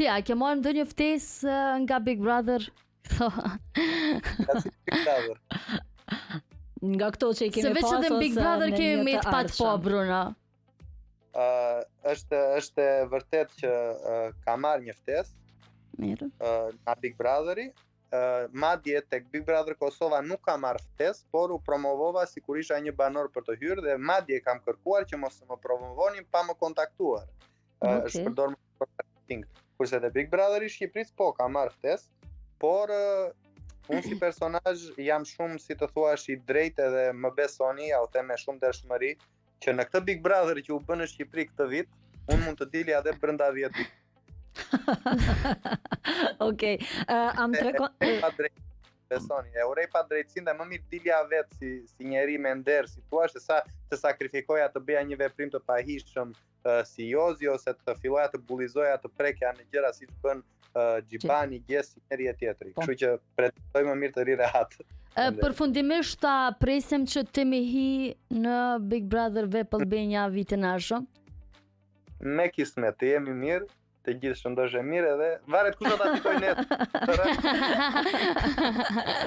Ti, a ke marrë ndonjë ftesë eh, nga Big Brother? Nga si Big Brother. Nga këto që i kemi Se veç pasur edhe në Big ose Brother në kemi një met të pa të po, ardhshëm. Bruno. Uh, është është e vërtet që uh, ka marrë një ftesë Mirë. uh, nga Big Brotheri. Uh, madje tek Big Brother Kosova nuk ka marrë ftesë, por u promovova sikur isha një banor për të hyrë dhe madje kam kërkuar që mos më promovonin pa më kontaktuar. Uh, Okej. Është përdorur për marketing. Kurse te Big Brother i Shqipërisë po ka marrë ftesë, por uh, unë si personazh jam shumë si të thuash i drejtë edhe më besoni, ja u them me shumë ndershmëri, që në këtë Big Brother që u bë në Shqipëri këtë vit, unë mund të dilja edhe brenda 10 ditëve. Okej. Uh, a më tregon E pa drejt, besoni, e urej pa drejtësinë dhe më mirë dilja vetë si si njeri me nder, si thua, se sa të sakrifikoja të bëja një veprim të pahishëm uh, si Jozi ose të filloja të bullizoja, të prekja në gjëra siç bën uh, Gjibani, Gjesi, njëri e tjetri. Po. Kështu që pretendoj më mirë të rri rehat. E, Përfundimisht ta presim që ti me hi në Big Brother VIP Albania vitin e ardhshëm. Me kismet, të jemi mirë, të gjithë shëndosh e mirë edhe varet kush do ta fitojë nesër.